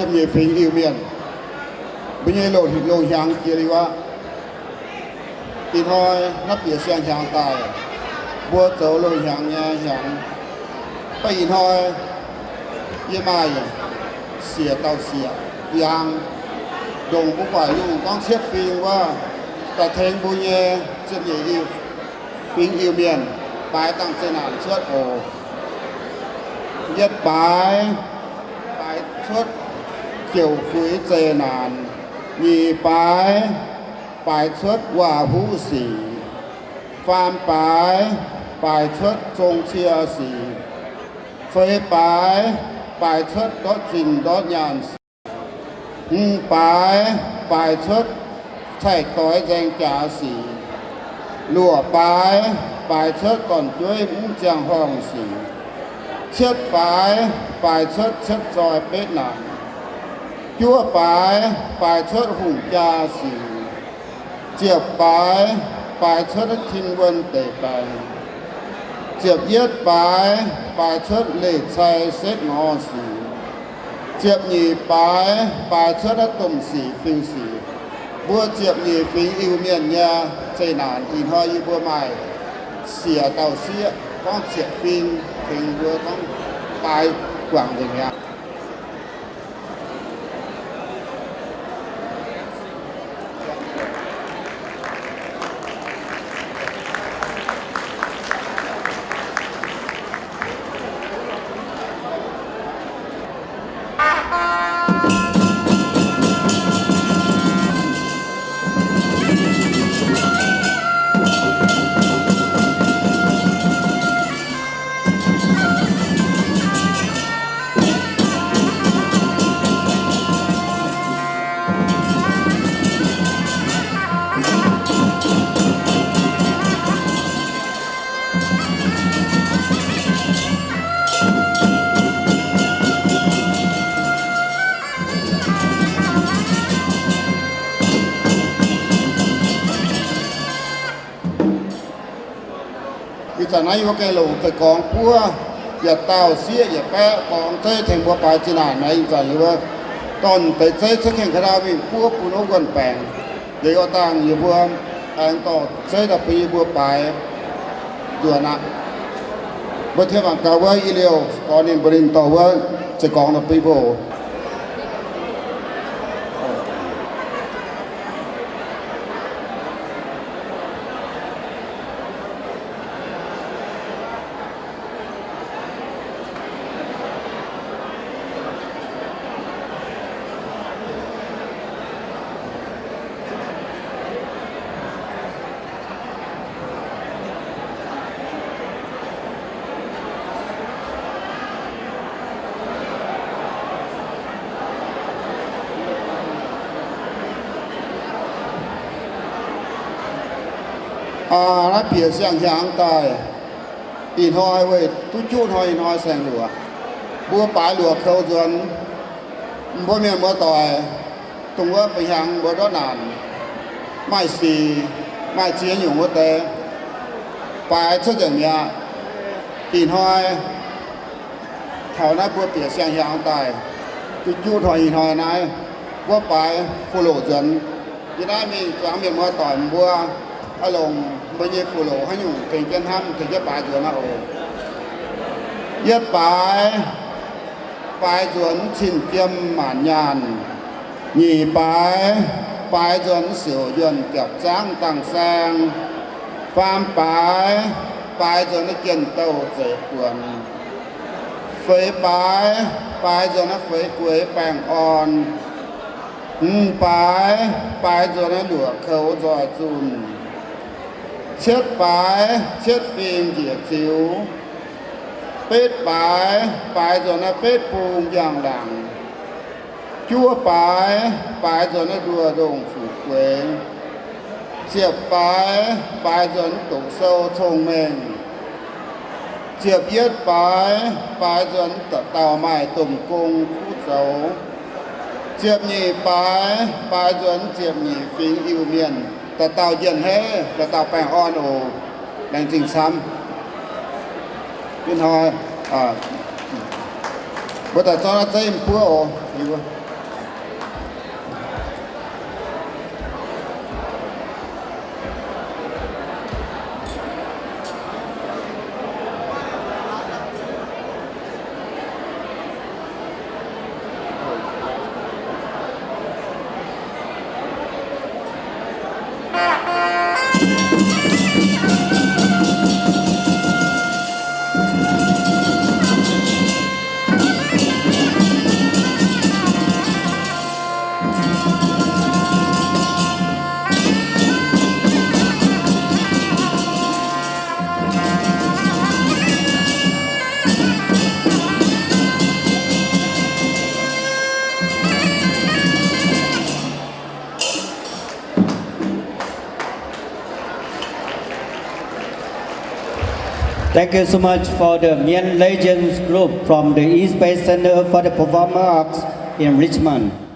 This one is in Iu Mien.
Ziepc nyeic fingx Iu-Mienh, mbuo nyei loz-hnyangx jiex liuz aqv. Ih hnoi naaiv bieqc siang-hnyangx daaih, mbuo zoux loz-hnyangx nyei hnyangx. Mv baac ih hnoi yie maaih siec dauh siec yangh, ndongc mbuo guaix yungh gorngv cietv fingx wuov, daaih tengx mbuo nyei ziepc nyeic fingx Iu-Mienh baaix dangh zeqc naanc cuotv oc. Yietv baaix, baaix cuotv jouc fuix zeqc naanc. Nyic baaix, baaix cuotv waac-huv sic. Faam baaix, baaix cuotv zong cie sic. Feix baaix, baaix cuotv ndortv zinh ndortv nyaanh sic. Hmz baaix, baaix cuotv cai-doix nzaeng jaax sic. Luoqc baaix, baaix cuotv gorn-jueiv mv ziangh horngh sic. Cietv baaix, baaix cuotv cietv zoi betv naanc. Juov baaix, baaix cuotv hungh jaa sic. Ziepc baaix, baaix cuotv tin wuonh deic-baengx. Ziepc yietv baaix, baaix cuotv leih cai setv ngorc sic. Ziepc nyeic baaix, baaix cuotv naaiv domh sic fiuv sic. Mbuo ziepc nyeic fingx Iu-Mienh nyei zeqc naanc, ih hnoi yie mbuo maaih siec dauh sieqv gorngv ziepc fingx tengx mbuo gorngv baaix guangc nzengc mi'aqv. Ih zanc naaiv yie mbuo gengh longc za'gengh gorngv buov yietc dauh sieqv yietc baeqv gorngv zeiv tengx mbuo baaix zinh naanc naaiv. Ih zanc yie mbuo dorn deix zeiv cuotv kengh ka'ndau mingh buov bun wuov wuonh baengc. Liuz oix dangh yie mbuo aengx dorh zeiv daaih bun yie mbuo baaix nzuonx aqv. Mbuo tien mangc gaax wuov i liouh gorx ninh mbuo ninh dorh wuov za'gengh gorngv daaih bun yie mbuo. Aa, naaiv bieqc siang-hnyangx daaih, ih hnoi weic duqv juqv hnoi, ih hnoi saeng-luoqc, mbuo baaix luoqc kouv nzuonx. Mbuo mienh muoz-doic, dongh wuov ba'hnyangx mbuo ndortv naanc, maaih sic, maaih ziex nyungc wuov deix, baaix cuotv nzengc mi'aqv. Ih hnoi taux naaiv mbuo bieqc siang-hnyangx daaih, duqv juqv hnoi ih hnoi naaiv, mbuo baaix fu-loc nzuonx. Yie naaiv mingh zuangx mienh muoz-doic mbuo, oix longc mbuo nyei fu-loc haaix nyungc tengx jienv hnamv, tengx jienv baaix nzuonx aqv oc. Yietv baaix, baaix nzuonx cin-jiem maanc nyaanh. Nyic baaix, baaix nzuonx siouc yuonh japc zangv dangh saeng. Faam baaix, baaix nzuonx jien-douh zeiv buonc. Feix baaix, baaix nzuonx feix gueix baengh orn. Hmz baaix, baaix nzuonx luoqc kouv nzoih zunh. Cietv baaix, cietv fingx njiec ziux. Betv baaix, baaix nzuonx betv bung njang-laangc. Juov baaix, baaix nzuonx nduoh ndongh fuqv gueix. Ziepc baaix, baaix nzuonx doqc sou cong-mengh. Ziepc yietv baaix, baaix nzuonx dauh dauh maaih domh gong kuv zoux. Ziepc nyeic baaix, baaix nzuonx ziepc nyeic fingx Iu-Mienh, dauh dauh njien-heiv, dauh dauh baengh orn oc. Laengz zingh camv. Ih hnoi mbuo daaih zorqv naaiv zeiv buov oc. Thank you so much for the Mien Legends group from the East Bay Center for the Performing Arts in Richmond.